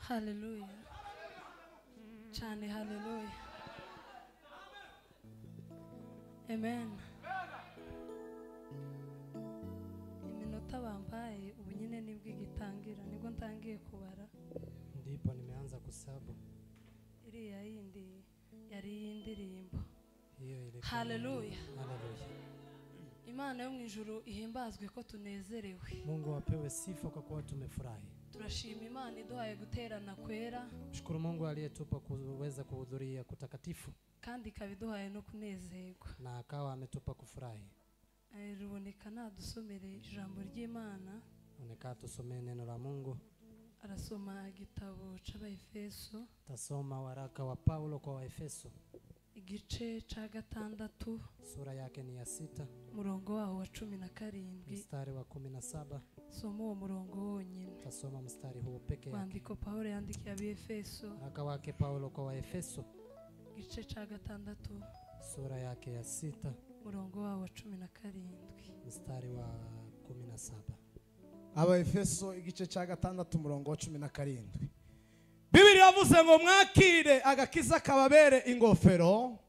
Haleluya. Cyane haleluya. Amen. Iminota bampaye ubu nyine nibwo igitangira, nibwo ntangiye kubara. Ndipo nimeanza kusabu. Iriya yindi yari indirimbo. Hiyo ile. Haleluya. Haleluya. Imana yo mu ijuru ihimbazwe ko tunezerewe. Mungu apewe sifa kwa kuwa tumefurahi. Turashima Imana iduhaye guterana kwera. Shukuru Mungu aliyetupa kuweza kuhudhuria kutakatifu. Kandi ikabiduhaye no kunezerwa. Na akawa ametupa kufurahi. Ruboneka nadusomere ijambo ry'Imana. Oneka tusomee neno la Mungu. Arasoma igitabo c'Abaefeso. Tasoma waraka wa Paulo kwa Waefeso. Igice ca 6. Sura yake ni ya 6. Murongo waho wa 17. Mstari wa 17. Soma uwo murongo wonyine. Tasoma mstari huo peke yake. Mwandiko Paulo yandikiye Abaefeso. Waraka wake Paulo kwa Waefeso. Igice ca 6. Sura yake ya 6. Murongo waho wa 17. Mstari wa 17. Abaefeso igice ca 6 murongo wa 17. Bibiri yavuze ngo mwakire agakiza kababere ingofero,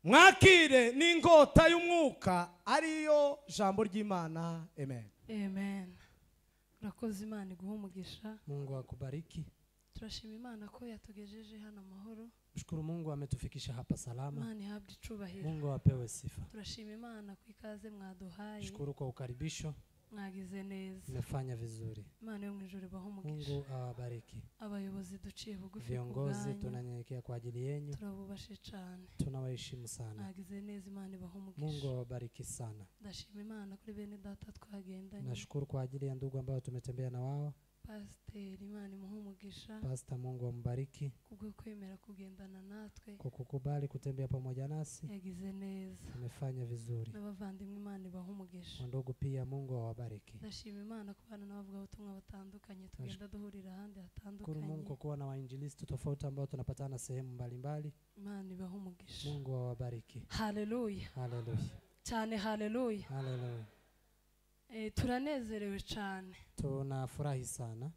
mwakire n'ingota y'umwuka ariyo jambo ry'Imana. Amen. Amen. Urakoze Imana iguhe umugisha. Mungu akubariki. Turashima Imana ko yatugejeje hano amahoro. Mshukuru Mungu ametufikisha hapa salama. Imana ihabwe icubahiro. Mungu apewe sifa. Turashima Imana ku ikaze mwaduhaye. Shukuru kwa ukaribisho. Mwagize neza. Mmefanya vizuri. Imana yo mu ijuru ibahe umugisha. Mungu awabariki. Abayobozi duciye bugufi. Viongozi tunanyenyekea kwa ajili yenu. Turabubashe cyane. Tunawaheshimu sana. Mwagize neza, Imana ibahe umugisha. Mungu awabariki sana. Ndashima Imana kuri bene data twagendanye. Nashukuru kwa ajili ya ndugu ambao tumetembea na wao. Pastor Imana imuhe umugisha. Pastor Mungu ambariki. Kubwo kwemera kugendana natwe. Kwa kukubali kutembea pamoja nasi. Yagize neza. Amefanya vizuri. N'abavandimwe Imana ibahe umugisha. Ndugu pia Mungu awabariki. Ndashima Imana kubana n'abavuga ubutumwa batandukanye tugenda duhurira ahandi hatandukanye. Shukuru Mungu kwa kuwa na wainjilisti tofauti ambao tunapatana sehemu mbalimbali. Imana ibahe umugisha. Mungu awabariki. Haleluya. Haleluya. Cyane haleluya. Haleluya. Turanezerewe cyane. Tunafurahi sana.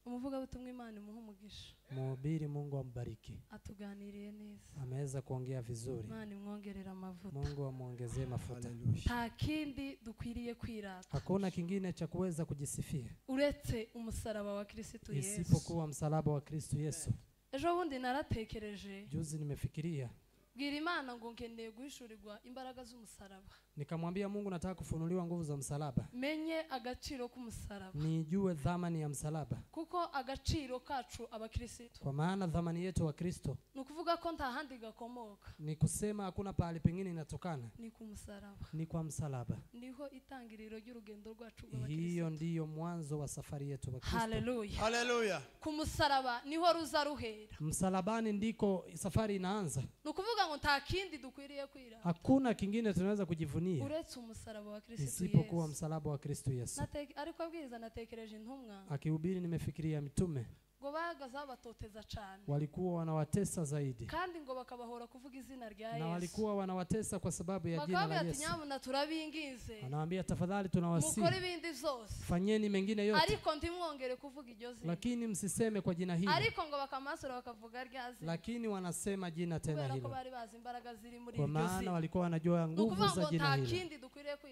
Umuvugabutumwa Imana imuhe umugisha. Mhubiri Mungu ambariki. Atuganiriye neza. Ameweza kuongea vizuri. Imana imwongerera amavuta. Mungu amuongezee mafuta. Nta kindi dukwiriye kwirata. Hakuna kingine cha kuweza kujisifia. Uretse umusaraba wa Kristo Yesu. Isipokuwa msalaba wa Kristo Yesu. Ejo bundi naratekereje. Juzi nimefikiria. Bwira Imana ngo nkeneye guhishurirwa imbaraga z'umusaraba. Nikamwambia Mungu nataka kufunuliwa nguvu za msalaba. Menye agaciro k'umusaraba. Nijue dhamani ya msalaba. Kuko agaciro kacu abakristo. Kwa maana dhamani yetu wa Kristo. Nukuvuga ko nta handi gakomoka. Ni kusema hakuna pahali pengine inatokana. Ni ku musaraba. Ni kwa msalaba. Niho itangiriro ry'urugendo rwacu rw'abakristo. Hiyo ndiyo mwanzo wa safari yetu wa Kristo. Haleluya. Haleluya. Ku musaraba niho ruza ruhera. Msalabani ndiko safari inaanza. Nukuvuga ngo nta kindi dukwiriye kwirata. Hakuna kingine tunaweza kujivunia. Uretse umusaraba wa Kristo Yesu. Isipokuwa msalaba wa Kristo Yesu. Ariko abwiriza natekereje intumwa. Akihubiri nimefikiria mitume. Ngo bagaza batoteza cyane. Walikuwa wanawatesa zaidi. Kandi ngo bakabahora kuvuga izina rya Yesu. Na walikuwa wanawatesa kwa sababu ya jina la Yesu. Nyamuna turabinginze. Anawaambia tafadhali tunawasihi. Mukore ibindi byose. Fanyeni mengine yote. Ariko ntimwongere kuvuga iryo zina. Lakini msiseme kwa jina hili. Ariko ngo bakamasura bakavuga rya zina. Lakini wanasema jina tena hilo. Kubera ko bari bazi imbaraga ziri muri iryo zina. Kwa maana walikuwa wanajua nguvu za jina hilo.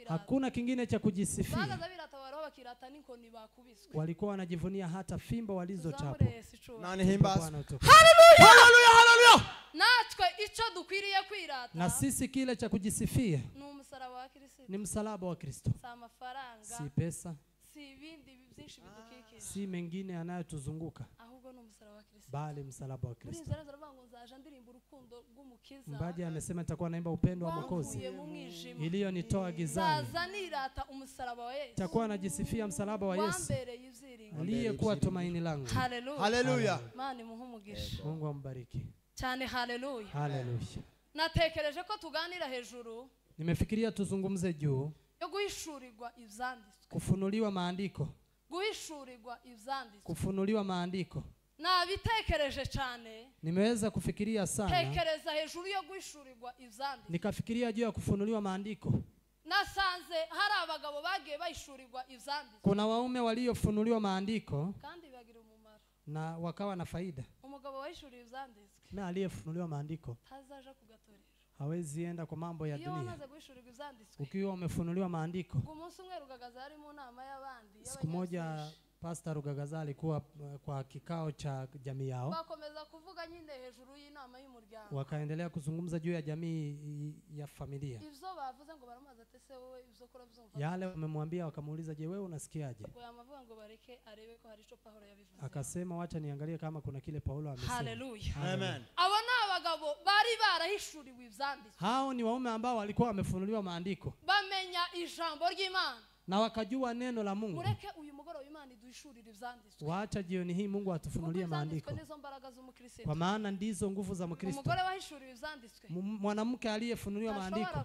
Hakuna kingine cha kujisifia. Bagaza birata waroho bakirata n'inkoni bakubiswe. Walikuwa wanajivunia hata fimbo walizochapwa. Nani himbazwe. Haleluya, haleluya, haleluya. Natwe ico dukwiriye kwirata. Na sisi kile cha kujisifia ni umusaraba wa Kristo. Ni msalaba wa Kristo. Si amafaranga. Si pesa. Si ibindi byinshi bidukikije. Si mengine yanayotuzunguka. Ahubwo ni umusaraba wa Kristo. Bali msalaba wa Kristo. Mbaji amesema nitakuwa naimba upendo wa Mwokozi iliyonitoa gizani. Nitakuwa najisifia msalaba wa Yesu aliyekuwa tumaini langu. Haleluya. Mungu ambariki. Cyane haleluya. Haleluya. Natekereje ko tuganira hejuru. Nimefikiria tuzungumze juu yo guhishurirwa ivyanditswe. Kufunuliwa maandiko. Guhishurirwa ivyanditswe. Kufunuliwa maandiko. Nabitekereje cyane. Nimeweza kufikiria sana. Tekereza hejuru yo guhishurirwa ivyanditswe. Nikafikiria juu ya kufunuliwa maandiko. Nasanze hari abagabo bagiye bahishurirwa ivyanditswe. Kuna waume waliofunuliwa maandiko kandi bagira umumaro. Na wakawa na faida. Umugabo wahishuriwe ibyanditswe Na aliyefunuliwa maandiko ntazaja kugatorera. Hawezi enda kwa mambo ya Iyo dunia. wamaze guhishurirwa ibyanditswe, Ukiwa umefunuliwa maandiko. ngo umunsi umwe Rugagaza yari mu nama y'abandi, Siku moja y'abanyabyinshi. Pastor Rugagaza alikuwa kwa kikao cha jamii yao. Bakomeza kuvuga nyine hejuru y'inama y'umuryango. Wakaendelea kuzungumza juu ya jamii ya familia. Ivyo bavuze ngo baramaze ati se wowe ivyo kora byumva. Yale wamemwambia wakamuuliza, je, wewe unasikiaje? Ngo yamavuga ngo bareke arebe ko hari ico Paulo yabivuze. Akasema wacha niangalie kama kuna kile Paulo amesema. Haleluya. Amen. Abo ni abagabo bari barahishuriwe ivyanditswe. Hao ni waume ambao walikuwa wamefunuliwa maandiko. Bamenya ijambo ry'Imana. Na wakajua neno la Mungu. Mureke uyu mugoroba Imana iduhishurire ivyanditswe. Wacha jioni hii Mungu atufunulie maandiko. Nizo mbaraga z'umukristo. Kwa maana ndizo nguvu za Mkristo. Umugore wahishuriwe ivyanditswe. Mwanamke aliyefunuliwa maandiko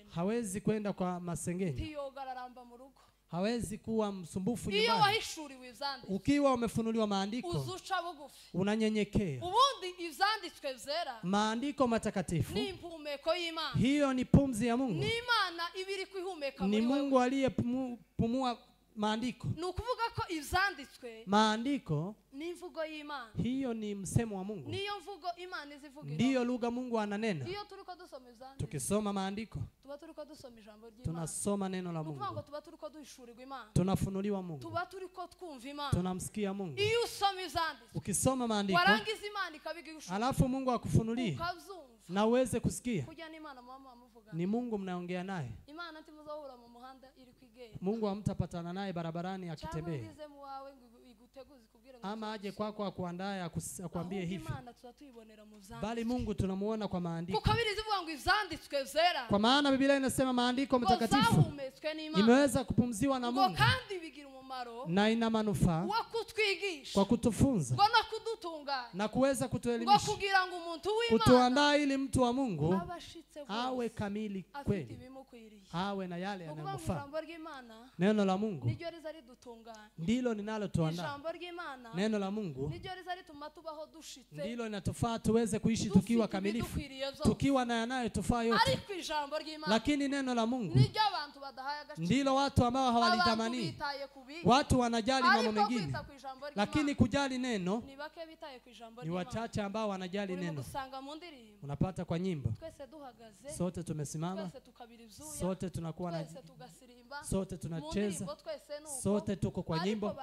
hawezi kwenda kwa masengenyo. Ntiyogararamba mu rugo. Hawezi kuwa msumbufu Iyo nyumbani. wahishuriwe ivyanditswe, Ukiwa umefunuliwa maandiko, uzuca bugufi. Unanyenyekea. Ubundi ivyanditswe vyera Maandiko matakatifu ni impumeko y'Imana. Hiyo ni pumzi ya Mungu. Ni Imana ibiri kwihumeka Ni muri wewe. Mungu aliyepumua maandiko. Ni ukuvuga ko ivyanditswe Maandiko ni imvugo y'Imana. Hiyo ni msemo wa Mungu. Niyo mvugo Imana izivugira. Ndiyo lugha Mungu ananena. Iyo turiko dusoma ivyanditswe, Tukisoma maandiko, tuba turiko dusoma ijambo ry'Imana. Tunasoma neno la Ni ukuvuga ngo Mungu. tuba turiko duhishurirwa Imana. Tunafunuliwa Mungu. Tuba turiko twumva Imana. Tunamsikia Mungu. Iyo usoma ivyanditswe, Ukisoma maandiko, warangiza Imana ikabiguhishurira. Alafu Mungu akufunulie Ukavyumva. na uweze kusikia. Kujya n'Imana mama muvuga. Ni Mungu mnaongea naye. Imana ntimuzahura mu muhanda iri kwigenda. Mungu hamtapatana naye barabarani akitembea. Cyangwa ugize mu wawe ngo iguteguze ikubwire ngo Ama aje kwako akuandae akuambie hivi. Imana tuzatuyibonera mu vyanditswe. Bali Mungu tunamuona kwa maandiko. Kuko Biblia ivuga ngo ivyanditswe vyera. Kwa maana Biblia inasema maandiko matakatifu imeweza kupumziwa na Mungu. Kandi bigira umumaro na ina manufaa wa kutwigisha, kwa kutufunza ngo no kudutunganya, na kuweza kutuelimisha, ngo kugira ngo umuntu w'Imana, kutuandaa ili mtu wa Mungu awe kamili kweli, awe na yale yanayomfaa. Neno la Mungu ndilo linalotuandaa. Neno la Mungu ndilo linatufaa tuweze kuishi tukiwa kamilifu, tukiwa na yanayotufaa yote. Lakini neno la Mungu ndilo watu ambao hawalitamani. Watu wanajali mambo mengine, lakini kujali neno ni wachache ambao wanajali neno. Unapata kwa nyimbo, sote tumesimama, sote tunakuwa na, sote tunacheza, sote tuko kwa nyimbo.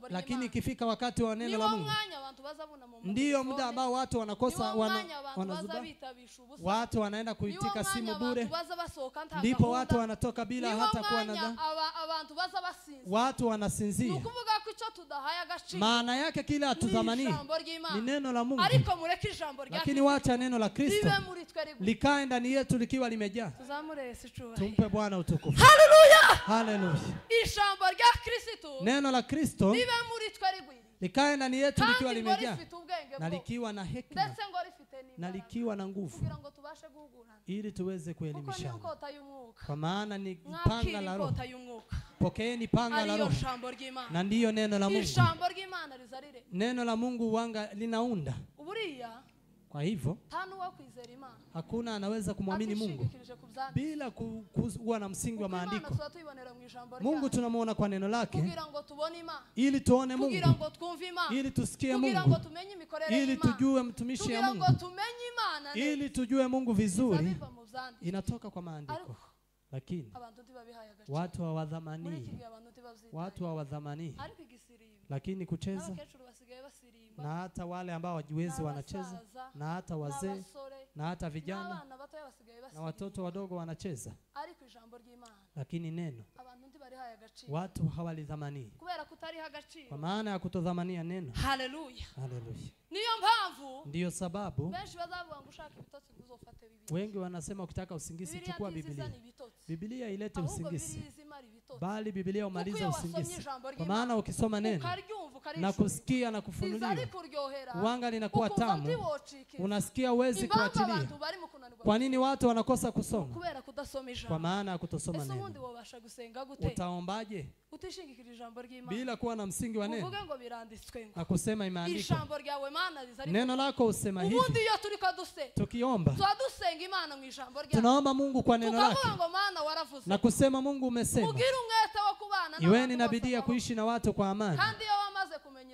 Lakini ikifika wakati wa neno la Mungu, ndiyo muda ambao watu wanakosa, wanazuba. Watu wanaenda kuitika simu bure. Ndipo watu wanatoka bila hata kuwa na, watu wanasinzia. Maana yake kila hatuthamani ni neno la Mungu. Lakini wacha neno la Kristo likae ndani yetu likiwa limejaa. Tumpe Bwana utukufu. Haleluya. Haleluya. Ijambo rya Kristo, neno la Kristo libe muri twe rigwiriye, likae ndani yetu likiwa limejaa, na likiwa na hekima, na likiwa na nguvu, ili tuweze kuelimishana. Kwa maana ni panga la Roho. Pokeeni panga la Roho, na ndiyo neno la Mungu. Neno la Mungu wanga linaunda. Kwa hivyo hakuna anaweza kumwamini Mungu bila kuwa na msingi wa maandiko. Mungu tunamuona kwa neno lake, ili tuone Mungu, ili tusikie Mungu, ili tujue mtumishi ya Mungu, ili tujue Mungu vizuri. Inatoka kwa maandiko. Lakini watu hawadhamani, watu hawadhamani. Lakini kucheza, na hata wale ambao hawajiwezi wanacheza, na hata wazee, na hata vijana, na watoto wadogo wanacheza. Lakini neno watu hawalidhamani, kwa maana ya kutodhamania neno. Haleluya. Haleluya. Niyo mpamvu, ndiyo sababu wengi wanasema ukitaka usingizi chukua Biblia. Biblia ilete usingizi, bali Biblia umaliza usingizi. Kwa maana ukisoma neno na kusikia na kufunuliwa, wanga linakuwa tamu, unasikia uwezi kuachilia. Kwa nini watu wanakosa kusoma? Kwa maana ya kutosoma neno. Utaombaje bila kuwa na msingi wa neno na kusema imeandikwa? Neno lako usema hivi. Tukiomba tunaomba Mungu kwa neno lake na kusema Mungu umesema. Iweni na bidii ya kuishi na watu kwa amani.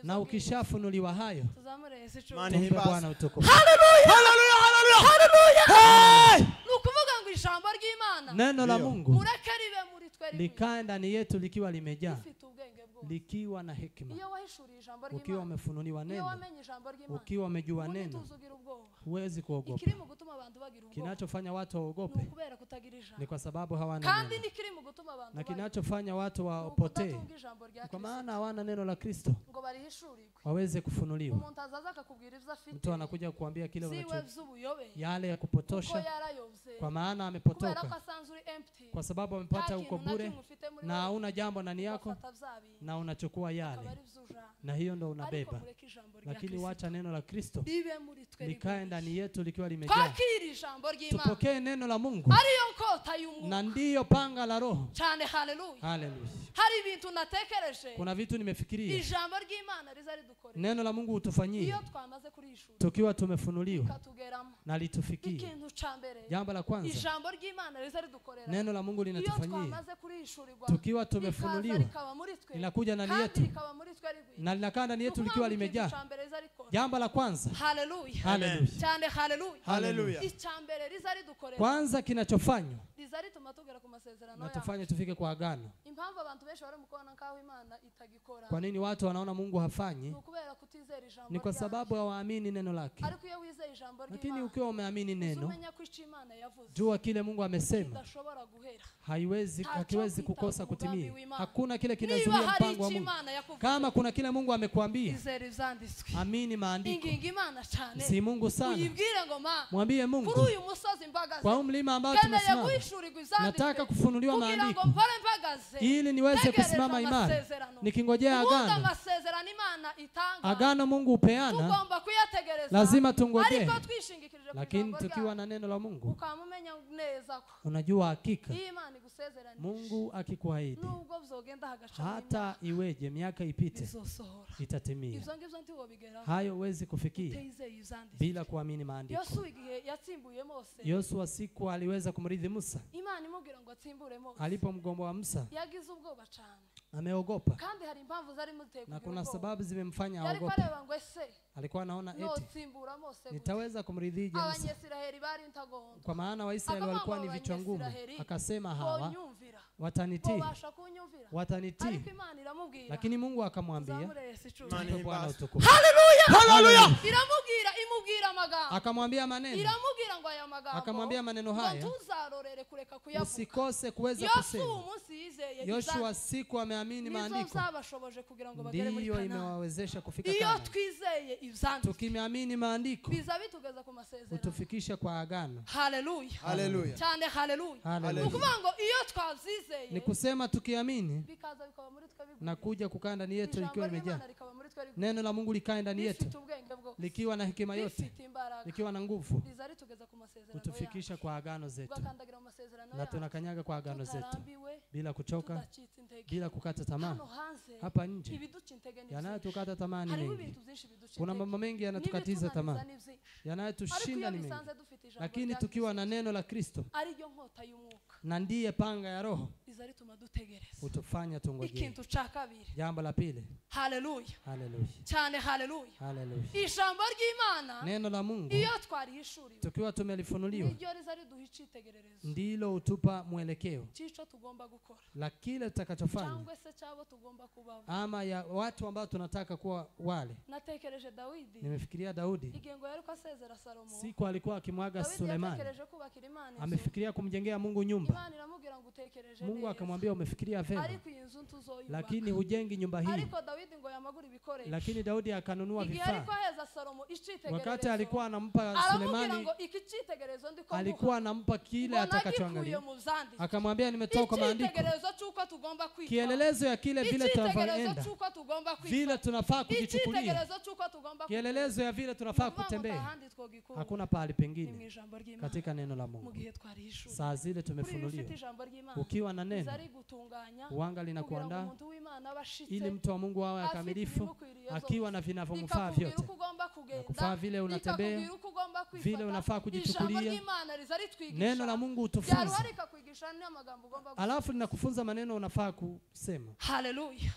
Na ukishafunuliwa hayo, Tuzamure Yesu Imana tumpe ihimbazwe. Bwana utukufu. Haleluya! Haleluya, haleluya. Haleluya! Hey! Ni ukuvuga ngo ijambo ry'Imana Neno la Ndio. Mungu mureke ribe muri twe rigwire. likae ndani yetu likiwa limejaa, Rifite ubwenge bwose. likiwa na hekima. Iyo wahishuriye ijambo Ukiwa ry'Imana, umefunuliwa iyo neno, wamenye ijambo ry'Imana, ukiwa umejua ubundi neno, tuzugira ubwoba. huwezi kuogopa. Ikiri mu gutuma abantu bagira ubwoba Kinachofanya watu ni waogope ukubera kutagira ni ijambo. kwa sababu hawana Kandi neno, nikiri mu gutuma abantu na bagira kinachofanya watu ni wapotee ukudatunga ijambo rya ni kwa Kristo maana hawana neno la Kristo ngo barihishurirwe. waweze kufunuliwa. Umuntu azaza akakubwira ibyo afite Mtu anakuja kuambia kile ziwe unacho, z'ubuyobe, yale ya kuko kupotosha, yarayobye, kwa maana kubera ko amepotoka, asanzwe uri empty, kwa sababu nta amepata uko kintu na bure kimwe ufite muri na wowe, hauna jambo ndani yako, ugafata bya bintu na unachukua akaba yale, ari byo ujana. na hiyo ndo Ariko unabeba. mureke ijambo rya Lakini Kristo wacha neno la Kristo ribe muri twe likae rigwire. ndani yetu likiwa limejaa. Twakire ijambo ry'Imana Tupokee neno la Mungu, ariyo nkota y'umwuka na ndiyo panga la Roho. cyane. Haleluya! Haleluya! Hari ibintu natekereje Kuna vitu nimefikiria ijambo ry'Imana riza ridukorera neno la Mungu hutufanyia iyo twamaze kurishura tukiwa tumefunuliwa rikatugeramo. na litufikie. Ikintu ca mbere Jambo la kwanza, ijambo ry'Imana riza ridukorera neno la Mungu iyo linatufanyia twamaze kurishurirwa, tukiwa rikaza tumefunuliwa, rikaba muri twe, linakuja ndani kandi yetu rikaba muri twe rigwira. na linakaa ndani Ni yetu ukuvuga likiwa ngo ikintu limejaa. ca mbere riza rikora. Jambo la kwanza, Haleluya! haleluya, Cyane haleluya! Haleluya. Icya mbere riza ridukorera Kwanza kinachofanywa riza rituma tugera ku masezerano na yacu. tufanye tufike kwa agano. Impamvu abantu benshi bari mu kubona nk'aho Imana itagikora Kwa nini watu wanaona Mungu hafanyi? ni ukubera kutizera ijambo Ni kwa ryayo. sababu hawaamini neno lake. Ariko iyo wizeye ijambo Lakini ry'Imana, ukiwa umeamini neno, umenya ko icyo Imana yavuze jua kile Mungu amesema kidashobora guhera. haiwezi, Ntacho hakiwezi kwita kukosa umugambi kutimia. w'Imana. Hakuna kile Niba kinazuia hari mpango wa icyo Mungu. Imana yakuvuze, Kama kuna kile Mungu amekuambia, izera ibyanditswe. amini maandiko. Inginga Imana cyane, Si Mungu sana, uyibwire ngo ma mwambie kuri Mungu, uyu musozi mpagaze, kwa huu mlima ambao nkeneye tumesimama, guhishurirwa ibyanditswe nataka kufunuliwa kugira ngo maandiko mpore mpagaze, ili niweze ntegereje kusimama imara amasezerano. nikingojea Ubundi agano. amasezerano Imana itanga Agano Mungu hupeana, tugomba kuyategereza, lazima tungojee, ariko twishingikirije ku lakini ijambo tukiwa ryayo, na neno la Mungu, ukamumenya neza ko unajua hakika iyo Imana igusezeranije, Mungu akikuahidi, nubwo byogenda hagacamo hata iweje miaka ipite, bizosohora. itatimia. Ibyo ngibyo ntiwobigeraho Hayo huwezi kufikia utizeye ibyanditswe. bila kuamini maandiko. Yosuwa igihe yatsimbuye Mose, Yoshua siku aliweza kumrithi Musa, Imana imubwira ngo atsimbure Mose, alipomgomboa Musa yagize ubwoba cyane, ameogopa, kandi hari impamvu zari muteye na kugira kuna ubwoba. sababu zimemfanya Yariko aogope. areba ngo ese Alikuwa anaona eti notsimbura Mose gute? nitaweza kumridhije Musa, Abanyesiraheli bari intagondwa, kwa maana Waisraeli Akavuga walikuwa ngo ni vichwa ngumu. Abanyesiraheli Akasema hawa bonyumvira, watanitii, bobasha kunyumvira. watanitii. Ariko Imana iramubwira, Lakini Mungu akamwambia, tuzamure Yesu icyubahiro. Imana mpe Bwana ihimbazwe. utukufu. Haleluya. Iramubwira, imubwira amagambo, Akamwambia maneno, iramubwira ngo aya magambo, akamwambia maneno ngo haya, ntuzarorere kureka kuyavuga. usikose kuweza Yosuwa kusema. umunsi yizeye Yoshua ibyanditswe, siku ameamini nizo maandiko, zabashoboje kugira ngo bagere muri ndiyo Kanani. imewawezesha kufika Iyo Kanani. twizeye ibyanditswe, Tukimeamini maandiko biza bitugeza ku masezerano. hutufikisha kwa agano. Haleluya! Haleluya. Cyane haleluya! Haleluya. Ni ukuvuga ngo iyo twabyizeye, Ni kusema tukiamini bikaza bikaba muri twe bigwiriye, na kuja kukaa ndani yetu ijambo likiwa limejaa, ry'Imana rikaba muri twe rigwiriye, neno la Mungu likae ndani yetu rifite ubwenge bwose, likiwa na hekima yote, rifite imbaraga, likiwa na nguvu, riza ritugeza ku masezerano yacu, hutufikisha kwa agano zetu, tugakandagira mu masezerano na yacu tunakanyaga kwa agano zetu tutarambiwe, bila kuchoka, tudacitse intege. bila kukata tamaa. Hano hanze Hapa nje ibiduca intege ni byinshi, yanayotukata tamaa ni hariho mengi. ibintu byinshi biduca Kuna intege, mambo mengi yanatukatiza n'ibitunaniza tamaa, ni byinshi, ariko yanayotushinda iyo ni mengi, bisanze dufite ijambo lakini rya tukiwa na neno la Kristo ariryo nkota y'umwuka, na ndiye panga ya Roho, riza rituma dutegereza. hutufanya tungojee. Ikintu ca kabiri, Jambo la pili, haleluya haleluya, cyane, haleluya, haleluya, ijambo ry'Imana neno la Mungu iyo twarihishuriwe, tukiwa tumelifunuliwa niryo riza riduha icitegererezo ndilo hutupa mwelekeo cy'ico tugomba gukora la kile tutakachofanya, cyangwa se cyabo tugomba kubaho. ama ya watu ambao tunataka kuwa wale. Natekereje Dawidi Nimefikiria Daudi igihe ngo yariko asezera Salomo, siku alikuwa akimwaga Dawidi Sulemani, yatekereje kubakira Imana inzu, amefikiria kumjengea Mungu nyumba. Imana iramubwira ngo utekereje Mungu neza, akamwambia umefikiria vema, ariko iyi nzu ntuzoyubaka. lakini hujengi nyumba hii. Ariko Dawidi ngo yamagura ibikoresho, Lakini Daudi akanunua igihe vifaa. ariko aheza Salomo Wakati icitegererezo, alikuwa anampa aramubwira Sulemani, ngo iki citegererezo ndiko nguha, alikuwa anampa kile ngo nagikuye atakachoangalia, mu vyanditswe, akamwambia nimetoka kwa maandiko, icitegererezo cy'uko tugomba kwitwara, kielelezo ya kile vile icitegererezo tunavyoenda, cy'uko tugomba vile kwitwara, tunafaa kujichukulia, icitegererezo cy'uko tugomba kielelezo ya vile tunafaa kuvuga ngo nta kutembea. handi twogikura, Hakuna pahali ni mu pengine ijambo ry'Imana, katika neno la mu Mungu. gihe twarihishuriwe. Saa zile Kuri iyo ufite tumefunuliwa, ijambo ry'Imana, ukiwa na riza neno rigutunganya uwanga kugira ngo linakuandaa umuntu w'Imana abe ashitse, ili mtu wa Mungu awe afite akamilifu, ibimukwiriye byose. akiwa na vinavyomfaa Rikakubwira vyote, uko ugomba kugenda, kufaa vile unatembea, rikakubwira uko ugomba vile kwifata. unafaa Ijambo kujichukulia. ry'Imana riza ritwigisha, Neno la Mungu ryaruha hutufunza, rikakwigisha n'amagambo ugomba gusema. alafu linakufunza maneno unafaa kusema. Haleluya!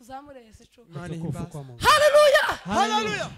Tuzamure Yesu icupa. Utukufu kwa Mungu. Haleluya! Haleluya!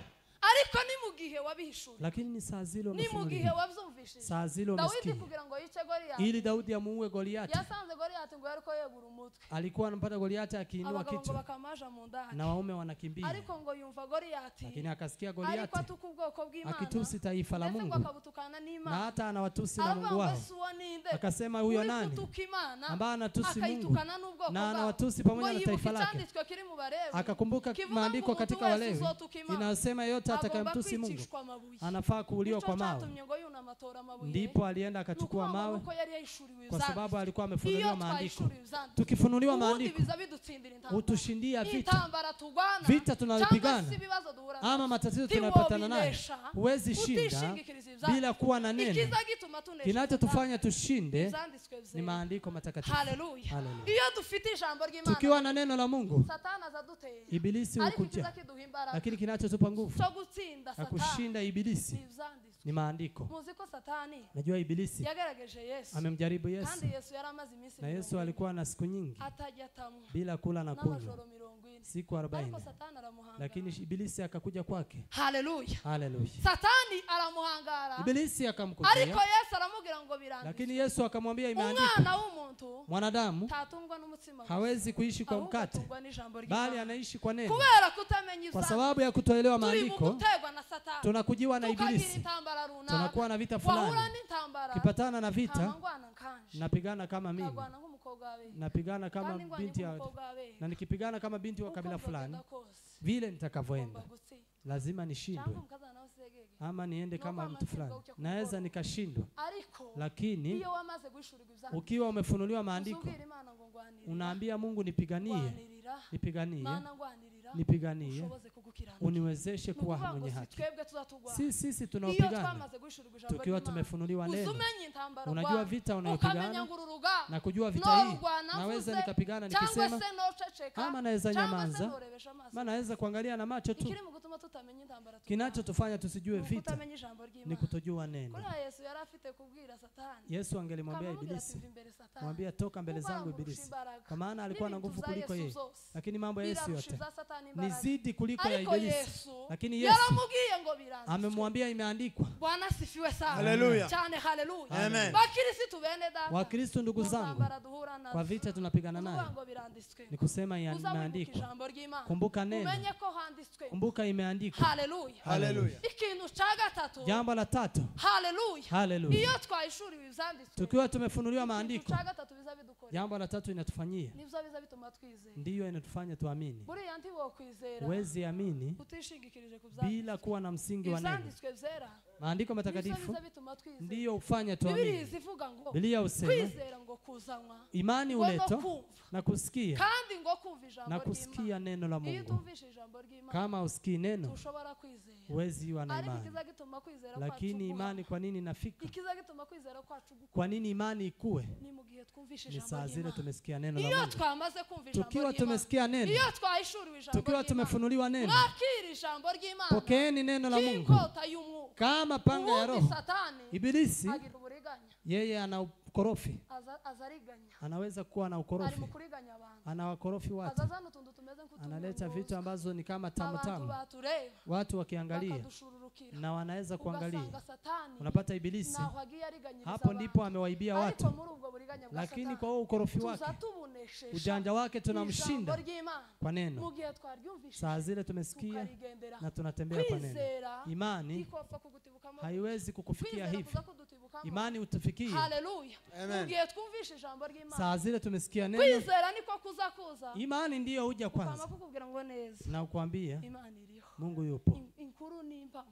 Ariko ni mu gihe wabihishuriwe. Lakini ni saa zile Ni mu gihe umefunuliwa. wabyumvishije. Saa zile Dawidi umesikia. kugira ngo yice Goliyati. Ili Daudi amuue Goliati. Yasanze Goliyati ngo yariko yegura umutwe. Alikuwa anampata Goliati akiinua Abagabo ngo kichwa bakamaja mu ndani. na waume wanakimbia. Ariko ngo yumva Goliyati. Lakini akasikia Ariko Goliati atuka ubwoko bw'Imana. akitusi taifa la Ndetse ngo Mungu akabutukana na n'Imana. hata anawatusi na Aravuga Mungu ngo wao. ese uwo ni nde? Akasema huyo Uri nani kutuka Imana, ambaye anatusi Mungu akaitukana n'ubwoko na bwabo. anawatusi pamoja Ngo na yibuka taifa lake. icyanditswe kiri mu Balewi, Akakumbuka kivuga ngo maandiko umuntu katika wese Walewi uzotuka Imana inasema yeyote agomba atakayemtusi Mungu kwicishwa amabuye. anafaa kuuliwa Nico kwa mawe. cyatumye ngo yunama atora amabuye. Ndipo alienda Ni akachukua ukuvuga ngo mawe nuko yari yahishuriwe kwa sababu ibyanditswe. alikuwa Iyo amefunuliwa maandiko. twahishuriwe ibyanditswe, Tukifunuliwa ubundi maandiko biza bidutsindira intambara. hutushindia vita. Intambara turwana, Vita tunayopigana cyangwa se ibibazo duhura ama nabyo, matatizo tunayopatana nayo, ntiwobinesha huwezi shinda utishingikiriza ibyanditswe. bila kuwa na neno. Ikiza gituma tunesha Kinachotufanya tushinde ibyanditswe ni byera. maandiko matakatifu. Haleluya. Haleluya. Iyo dufite ijambo ry'Imana, Tukiwa na neno la Mungu, Satani aza adutera. ibilisi Ariko ikiza hukuja, kiduha imbaraga lakini kinachotupa nguvu cyo gutsinda na Satani kushinda ni ibilisi ibyanditswe. ni maandiko. Muzi ko Satani Najua ibilisi yagerageje Yesu, amemjaribu Yesu, kandi Yesu yari amaze iminsi na Yesu 40 alikuwa na siku nyingi atajya atamwa bila kula na kunywa, n'amajoro 40, siku ariko 40, Satani aramuhangara. lakini ibilisi akakuja kwake. Haleluya. Haleluya. Satani aramuhangara, Ibilisi ariko akamkujia, Yesu aramubwira ngo biranditswe, lakini Yesu akamwambia imeandikwa, umwana w'umuntu mwanadamu ntatungwa n'umutsima gusa, hawezi kuishi kwa ahubwo mkate, atungwa n'ijambo bali ry'Imana. anaishi kwa neno. Kubera kutamenya Kwa ibyanditswe, sababu ya kutoelewa turi mu maandiko, gutegwa na Satani, tunakujiwa na tukagira ibilisi, intambara runaka, tunakuwa na vita wahura fulani. n'intambara, Kipatana na vita, nkama ngwana nkanje, napigana kama mimi, nkagwana nk'umukobwa w'Abega, napigana kama kandi ngwanye binti ya, nk'umukobwa w'Abega. na nikipigana kama binti wa Uko kabila fulani, byogenda kose, vile ngomba nitakavyoenda gutsinda. lazima Cyangwa nishindwe, umukazana nawe usegege. ama niende Nuko kama mtu amatsiko fulani, ucya naweza kumugoroba. nikashindwa. Ariko Lakini iyo wamaze guhishurirwa ibyanditswe, ukiwa umefunuliwa maandiko, uzubwira Imana ngo ngwanirira, unaambia Mungu, nipiganie, ngwanirira, nipiganie, Mana ngwanirira, nipiganie, ushoboze kugukiranuka. uniwezeshe Ni kuwa ukuvuga ngo mwenye si haki. twebwe tuzatugwana. Si sisi Iyo tunaopigana, twamaze guhishurirwa ijambo tukiwa ry'Imana, tumefunuliwa neno, uzumenya intambara unajua urwana, vita ukamenya unayopigana ngo uru rugamba na kujua vita hii, norurwana naweza mvuze, nikapigana cyangwa nikisema, se noceceka, ama naweza cyangwa se nyamaza, norebesha amaso. maana naweza kuangalia na macho tu. Ikiri mu gutuma tutamenya intambara turwana, Kinachotufanya tusijue ni vita ukutamenya ijambo ni ry'Imana. kutojua neno. Kuriya Yesu yari afite kubwira Satani, Yesu angelimwambia akamubwira ati ibilisi, va imbere Satani, mwambia toka mbele kuko zangu aramurusha ibilisi, imbaraga. kwa maana alikuwa na N'ibintu nguvu za kuliko Yesu yeye, zose lakini mambo ya Yesu birarusha yote ibya Satani ni imbaraga. zidi kuliko ya Ariko ibilisi. Yesu Lakini Yesu yaramubwiye ngo biranditswe. amemwambia imeandikwa. Bwana asifiwe sana. Haleluya. Cyane haleluya. Amen. Bakirisitu bene data, Wakristo ndugu mu zangu, ntambara duhura nazo, kwa vita tunapigana uzuvuga nayo ngo biranditswe, ni kusema uza wibuka imeandikwa. ijambo ry'Imana, Kumbuka neno, umenye ko handitswe. kumbuka imeandikwa. Haleluya. Haleluya. Ikintu cya gatatu, Jambo la tatu, haleluya, haleluya, iyo twahishuriwe ibyanditswe, tukiwa tumefunuliwa ikintu maandiko, cya gatatu biza bidukorera, jambo la tatu inatufanyia, nibyo biza bituma twizera. ndiyo inatufanya tuamini. Buriya ntiwokwizera Huwezi amini utishingikirije ku byanditswe. bila kuwa na msingi wa neno. Ibyanditswe byera Maandiko nibyo matakatifu biza bituma twizera. ndiyo hufanya Bibiliya tuamini. izivuga ngo Biblia husema kwizera ngo kuzanwa imani ngo no huletwa kumva, na kusikia, kandi ngo kumva ijambo na ry'Imana. kusikia neno la Iyo Mungu. utumvise ijambo ry'Imana, Kama usikii neno, ntushobora kwizera. huwezi iwa na Ariko imani. ikiza gituma kwizera kwacu Lakini guhama, imani kwa nini inafika? ikiza gituma kwizera kwacu gukura, Kwa nini imani ikue? ni mu gihe twumvise Ni ijambo saa zile ry'Imana. tumesikia neno la Iyo Mungu. twamaze kumva ijambo Tukiwa ry'Imana, tumesikia neno, iyo twahishuriwe ijambo tukiwa ry'Imana, tumefunuliwa neno, mwakira ijambo ry'Imana pokeeni neno la Mungu nk'inkota y'umwuka. kama panga ya Ubundi Roho. Satani Ibilisi agira uburiganya, yeye ana ukorofi, aza ariganya, anaweza kuwa na ari ukorofi, mu kuriganya abantu, anawakorofi watu, aza azana utuntu tumeze analeta vitu nk'utunyunguza, ambazo ni kama tamu abantu tamu, batureba watu wakiangalia bakadushururukira, na wanaweza kuangalia. ugasanga Satani Unapata ibilisi naho agiye ariganyiriza hapo abantu. ndipo amewaibia Ariko watu, muri ubwo buriganya bwa lakini Satani kwa huo ukorofi wake, tuza tubunesheje ujanja wake, ijambo tunamshinda ry'Imana kwa mu neno. gihe twaryumvishije Saa zile tumesikia tukarigendera. na tunatembea kwa neno. Kwizera Imani ntikopfa kugutibukamo, haiwezi kukufikia kwizera hivi, kuza kudutibukamo. imani utufikie. Haleluya. Mu Amen. gihe twumvishe ijambo ry'Imana, Saa zile tumesikia neno, kwizera niko kuza kuza imani ndiyo huja kama kwanza kukubwira ngo neza na kukwambia Imana iriho, Mungu yupo. Inkuru ni impamo,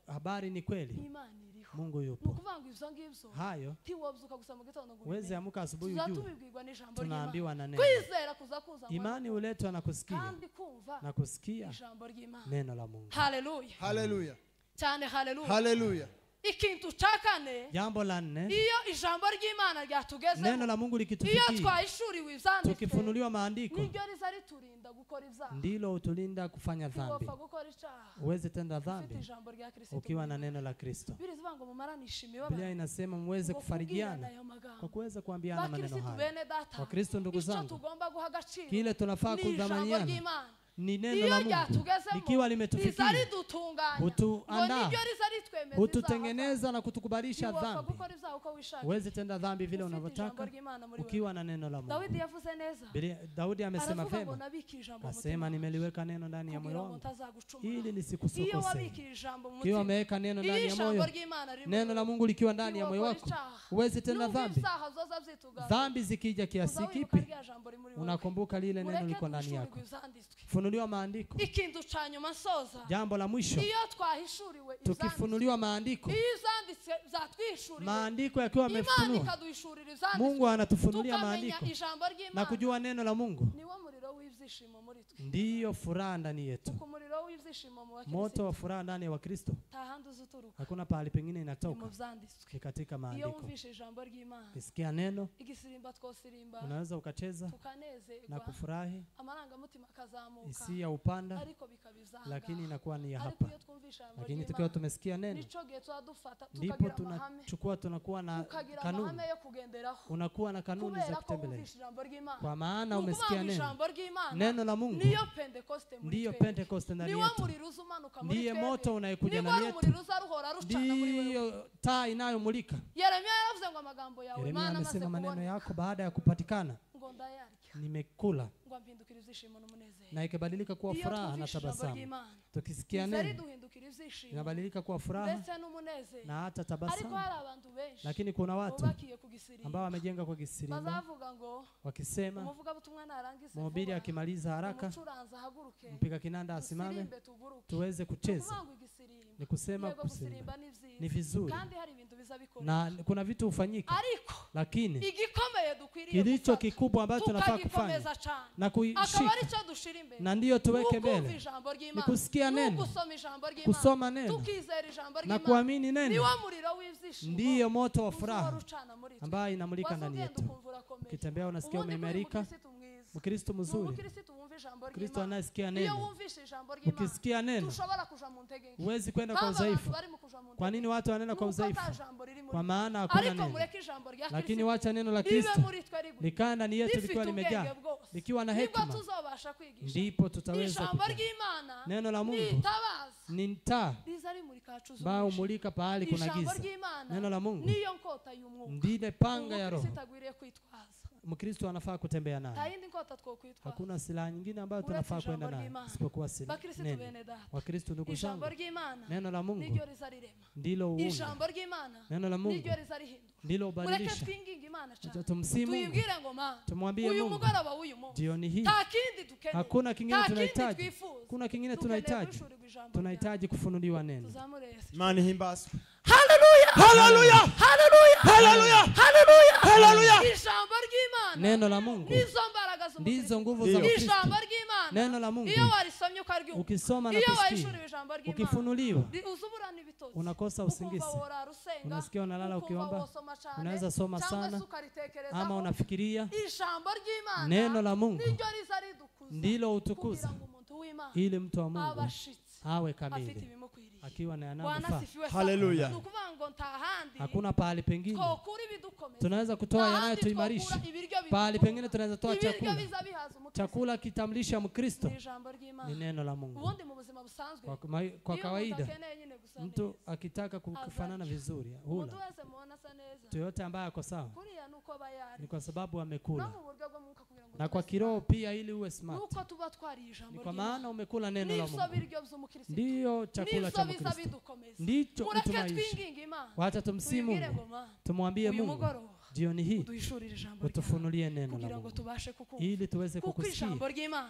Habari ni kweli, Imana iriho. Mungu Ni yupo. ukuvuga ngo ibyo ngibyo Hayo ntiwobyuka gusa mu gitondo ngo huwezi ubimenye, amka asubuhi tuza ujue, tubibwirwa n'ijambo ry'Imana. tunaambiwa na neno. Kwizera kuza kuza ngo Imani huletwa na kusikia, kandi kumva na kusikia ijambo ry'Imana. neno la Mungu. Haleluya. Haleluya. Cyane haleluya. Haleluya. Ikintu cya kane, Jambo la nne, iyo ijambo ry'Imana ryatugezemo, neno la Mungu iyo likitufikia, twahishuriwe ibyanditswe, tukifunuliwa maandiko, niryo riza riturinda gukora ibyaha, ndilo hutulinda kufanya dhambi. ntiwopfa gukora icyaha Uweze tenda ufite dhambi ijambo rya Kristo. ukiwa na neno la Kristo. Bibiliya ivuga ngo mumaranishe Biblia imibabaro inasema muweze ngo kubwirana kufarijiana ayo magambo. kwa kuweza kuambiana maneno Bakirisitu haya. bene data, Wakristo ndugu icyo zangu, tugomba guha agaciro kile tunafaa ni ijambo kudhamaniana ry'Imana. ni neno Iyo la Mungu ryatugezemo likiwa riza limetufikia, ridutunganya, ngo hutuandaa, niryo riza ritwemeza ibyaha hututengeneza na kutukubalisha ntiwopfa dhambi. gukora ibyaha uko wishakiye Huwezi tenda dhambi vile ufite ijambo unavyotaka ry'Imana muri wewe. ukiwa na neno la Mungu. Dawidi yavuze neza, Daudi amesema aravuga ngo vema, nabike ijambo mu akasema mutima nimeliweka neno ndani ya moyo kugira ngo wangu ntazagucumura. ili Iyo nisikusokosee. wabikiye ijambo mu Ukiwa mutima, umeweka neno iyo ndani ya ijambo moyo, ry'Imana riri muri neno la wowe, Mungu likiwa ndani ya moyo ntiwokora wako, icyaha. huwezi tenda Nubwo dhambi. ibyaha zoza byitugarura, Dhambi zikija kiasi uza wibuka kipi, rya jambo riri muri wowe. unakumbuka lile neno Mureke liko ndani duhishurirwe yako. ibyanditswe. Funuliwa maandiko. Ikintu cya nyuma nsoza, Jambo la mwisho, iyo twahishuriwe ibyanditswe, tukifunuliwa maandiko, iyo ibyanditswe byatwihishuriwe, maandiko yakiwa Imana yamefunua, ikaduhishurira ibyanditswe, Mungu anatufunulia tukamenya maandiko ijambo na ry'Imana, kujua neno la Mungu, niwo muriro w'ibyishimo muri twe. ndiyo furaha ndani yetu. Uko umuriro w'ibyishimo mu Moto bakristo wa furaha ndani ya Wakristo nta handi uza uturuka, hakuna pahali pengine ni mu inatoka, byanditswe. ni katika Iyo maandiko. wumvishe ijambo ry'Imana, Ukisikia neno igisirimba twosirimba, unaweza ukacheza na tukanezerwa, kufurahi, amarangamutima akazamuka, hisia upanda, ariko bikaba ibyaha. lakini inakuwa ni ya Ariko hapa. iyo twumvishe ijambo Lakini tukiwa ry'Imana, tumesikia neno, nico gihe tuba dufata ndipo tukagira amahame, tunachukua, tunakuwa na tukagira kanuni, amahame yo kugenderaho, unakuwa na kanuni za kubera ko kutembelea, wumvishe ijambo ry'Imana. kwa maana Ni ukuvuga umesikia ngo neno. ijambo ry'Imana Neno la Mungu niyo Pentekoste muri ndiyo twebwe, Pentekoste ndani niwo yetu, muriro uza umanuka muri ndiye twebwe, moto unayekuja niwo ndani yetu, rumuri ruza ruhora rucana muri wewe. ndiyo taa inayomulika. Yeremia yaravuze ngo amagambo yawe Yeremia Imana amaze amesema maneno kuboneka yako baada ya kupatikana ngo ndayarya, nimekula, ngo ampindukire ibyishimo n'umunezero. na ikabadilika kuwa Iyo furaha na twumvishe ijambo tabasamu. ry'Imana Tukisikia riza neno riduhindukira ibyishimo inabadilika kuwa furaha ndetse n'umunezero. na hata Ariko tabasamu. hari abantu benshi Lakini kuna watu bubakiye ku gisirimba, ambao wamejenga kwa kisirimba, bazavuga ngo wakisema umuvugabutumwa narangize mhubiri vuba, akimaliza haraka, umucuranzi ahaguruke, mpiga kinanda asimame, dusirimbe tuguruke. tuweze Ni kucheza. ukuvuga ngo igisirimba, Ni kusema yego kusirimba gusirimba ni byiza, ni vizuri kandi hari ibintu biza bikoreka, na kuna vitu hufanyika, ariko lakini igikomeye dukwiriye kilicho gufata, kikubwa ambacho tunafaa kufanya tukagikomeza cyane, na akaba kuishika ari cyo dushira imbere, na ndiyo tuweke ni ukumva mbele ijambo ni ry'Imana, kusikia ni neno, ugusoma ijambo ry'Imana, kusoma neno tukizera ijambo na ry'Imana, kuamini neno, niwo muriro w'ibyishimo ndiyo moto wa uza furaha ucana muri twe. ambayo inamulika Waza ndani ugenda yetu. ukumva urakomeye. Ukitembea unasikia Ubundi kuri umeimarika. umukirisitu mwiza, Mkristo ni mzuri, umukirisitu wumva ijambo Kristo ry'Imana. anayesikia Iyo neno, wumvishe ijambo ry'Imana, ukisikia neno tushobora kuja mu ntege nke. huwezi kwenda kwa Mpamvu abantu udhaifu. bari mu kuja mu Kwa ntege nini watu wanaenda kwa Nuko ata udhaifu? jambo riri muri Kwa maana hakuna ariko neno. mureke ijambo rya Lakini Kristo wacha neno la ribe Kristo muri twe riguma, likaa ndani yetu rifite likiwa ubwenge limejaa, bwose, likiwa na nibwo hekima, tuzobasha kwigisha ndipo tutaweza ijambo kujua. ry'Imana. Neno la Mungu Nitabaza ni taa riza rimurika hacuze ambayo umwijima. humulika pahali kuna Ijambo giza. ry'Imana Neno la Mungu niyo nkota y'umwuka ndile panga ya Roho. umukristo agwiriye kwitwaza. Mkristo anafaa kutembea Nta nayo. yindi nkota twokwitwaza Hakuna silaha nyingine ambayo uretse tunafaa ijambo kwenda nayo ry'Imana. isipokuwa Bakristo neno. bene data, Wakristo ndugu ijambo zangu, ry'Imana neno la Mungu niryo riza rirema, ndilo uunda, ijambo ry'Imana neno la Mungu niryo riza rihindura. ndilo Mureke ubadilisha. twinginge Imana Acha cyane, tumsihi Mungu, tuyibwire ngo Mana, tumwambie uyu Mungu mugoroba w'uyu munsi jioni hii nta kindi dukeneye, hakuna kingine nta kindi tunahitaji, twifuza, kuna kingine dukeneye tunahitaji, guhishurirwa ijambo ryawe. tunahitaji kufunuliwa neno. Tuzamure Yesu. Imana ihimbazwe. Haleluya, Haleluya, haleluya, haleluya, haleluya, haleluya. Ijambo ry'Imana Neno la Mungu nizo mbaraga ndizo z'umukristo. nguvu za Ndiyo. Mkristo. Ijambo ry'Imana Neno la Mungu iyo warisomye ukaryumva, ukisoma na iyo kusikia, wahishuriwe ijambo ry'Imana, ukifunuliwa uza uburana ibitotsi, unakosa ukumva usingizi, worara usenga, unasikia unalala ukumva ukiomba, wosoma cyane, unaweza soma cyangwa sana se ukaritekerezaho. ama unafikiria. Ijambo ry'Imana Neno la Mungu niryo riza ridukuza ndilo utukuza, kugira ngo umuntu w'Imana ili mtu wa Mungu abashitse awe afite kamili ibimukwiriye. akiwa na Bwana yanayofaa. asifiwe sana. Haleluya. Ni ukuvuga ngo nta handi Hakuna pahali pengine twokura ibidukomeza, tunaweza kutoa nta handi yanayotuimarisha. twokura ibiryo Pahali bidutunga, pengine tunaweza toa ibiryo chakula, biza bihaza umukristo chakula kitamlisha Mkristo ni ijambo ni ry'Imana. neno la Mungu. Ubundi mu buzima busanzwe, Kwa, kwa iyo umuntu kawaida akeneye nyine gusa mtu neza, akitaka kufanana vizuri umuntu hula, wese mubona asa neza, mtu yoyote ambaye ako sawa kuriya ni uko aba yari ni kwa sababu no amekula, mu buryo bw'umwuka kugira ngo na kwa tube kiroho smart. pia ili uwe smart, Nuko tuba twariye ni ijambo kwa maana ry'Imana, umekula neno la nivyo Mungu, biryo by'umukristo, ndiyo chakula nivyo cha biza Mkristo, bidukomeza. ndicho Mureke utumaisha. twinginge Imana, Wacha tumsihi tuyibwire Mungu, ngo Mana, tumwambie uyu Mungu mugoroba Jioni hii utufunulie neno la Mungu ili tuweze kukusikia,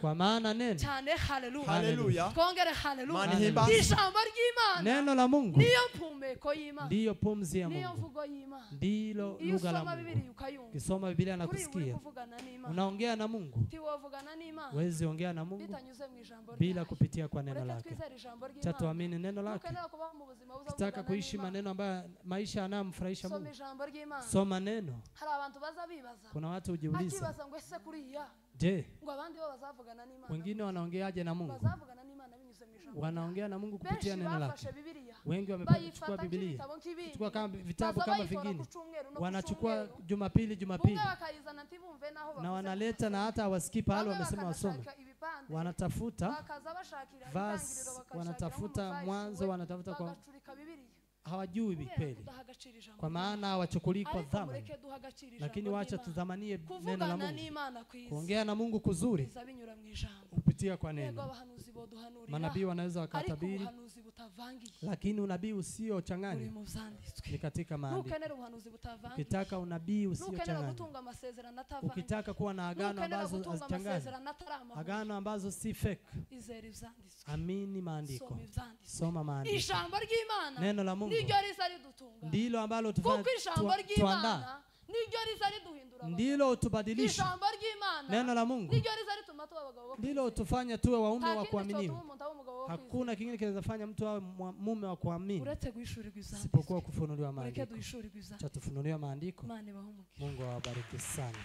kwa maana neno cyane. Haleluya, Haleluya. Twongere haleluya. Imana ihimbazwe. Ijambo ry'Imana neno la Mungu niyo mpumeko y'Imana, ndiyo pumzi ya niyo Mungu, mvugo y'Imana. ndilo Iyo lugha la usoma Mungu. Bibiliya ukayumva, Ukisoma Biblia na kuri uri kusikia, kuvugana n'Imana. Unaongea na Mungu. Ntiwovugana n'Imana Huwezi ongea na Mungu bitanyuze mu ijambo bila ryayo. kupitia kwa neno Mureke lake. twizere ijambo Cha ry'Imana. tuamini neno lake. Nukenera kubaho mu buzima buza Kitaka buvugana kuishi n'Imana. maneno ambayo maisha yanayomfurahisha Soma Mungu. ijambo ry'Imana. Soma neno. Hari abantu baza bibaza, Kuna watu hujiuliza, akibaza ngo ese kuriya je, ngo abandi bo bazavugana n'Imana, wengine wanaongeaje na Mungu? bazavugana n'Imana binyuze mu ijambo. Wanaongea na Mungu kupitia Benshi neno lake. bafashe Bibiliya Wengi wamechukua bayifata Biblia, nk'ibitabo nk'ibindi, chukua kama vitabu baza kama bayitora vingine, ku cyumweru no ku wanachukua cyumweru. Jumapili Jumapili, Bumwe bakayizana ntibumve naho na bavuze wanaleta na hata hawasikii pahali Bamwe wamesema wasome. bakanashaka ibipande, Wanatafuta bakaza bashakira verse, itangiriro, bakashakira wanatafuta nk'umuvayisi mwanzo, we, wanatafuta kwa bagacurika Bibiliya. hawajui Kubera kweli, kudaha agaciro ijambo kwa ry'Imana. maana hawachukulii kwa Ariko dhamani. mureke duha agaciro ijambo Lakini wacha ry'Imana. tudhamanie neno la Kuvugana Mungu. n'Imana kwiza Kuongea na Mungu kuzuri biza binyura mu ijambo. kupitia kwa Yego, neno. abahanuzi boduhanurira, Manabii wanaweza ariko wakatabiri, ubuhanuzi butavangiye lakini unabii buri usiochanganya mu vyanditswe. ni katika maandiko. Nukenera ubuhanuzi butavangiye, Ukitaka unabii nukenera usiochanganya, gutunga amasezerano atavangiye, ukitaka kuwa na agano nukenera ambazo gutunga hazichangani, amasezerano atari amahuye, agano ambazo si fake, izera ivyanditswe, amini maandiko, soma ivyanditswe. soma maandiko. Ijambo ry'Imana Neno la Mungu niryo riza ridutunga, ndilo ambalo kuko ijambo tuandaa, ry'Imana niryo riza riduhindura abagabo. ndilo utubadilisha. Ijambo ry'Imana Neno la Mungu niryo riza rituma tuba abagabo bo ndilo kwizera. utufanya tuwe waume Nta wa kindi kuaminiwa. cyotuma umuntu aba umugabo wo kwizera Hakuna kingine kinaweza mtu awe mume wa kuamini uretse guhishurirwa ivyanditswe. isipokuwa kufunuliwa Mureke maandiko. duhishurirwe ivyanditswe. Cha tufunuliwa maandiko. Imana ibahe umugisha. Mungu awabariki sana.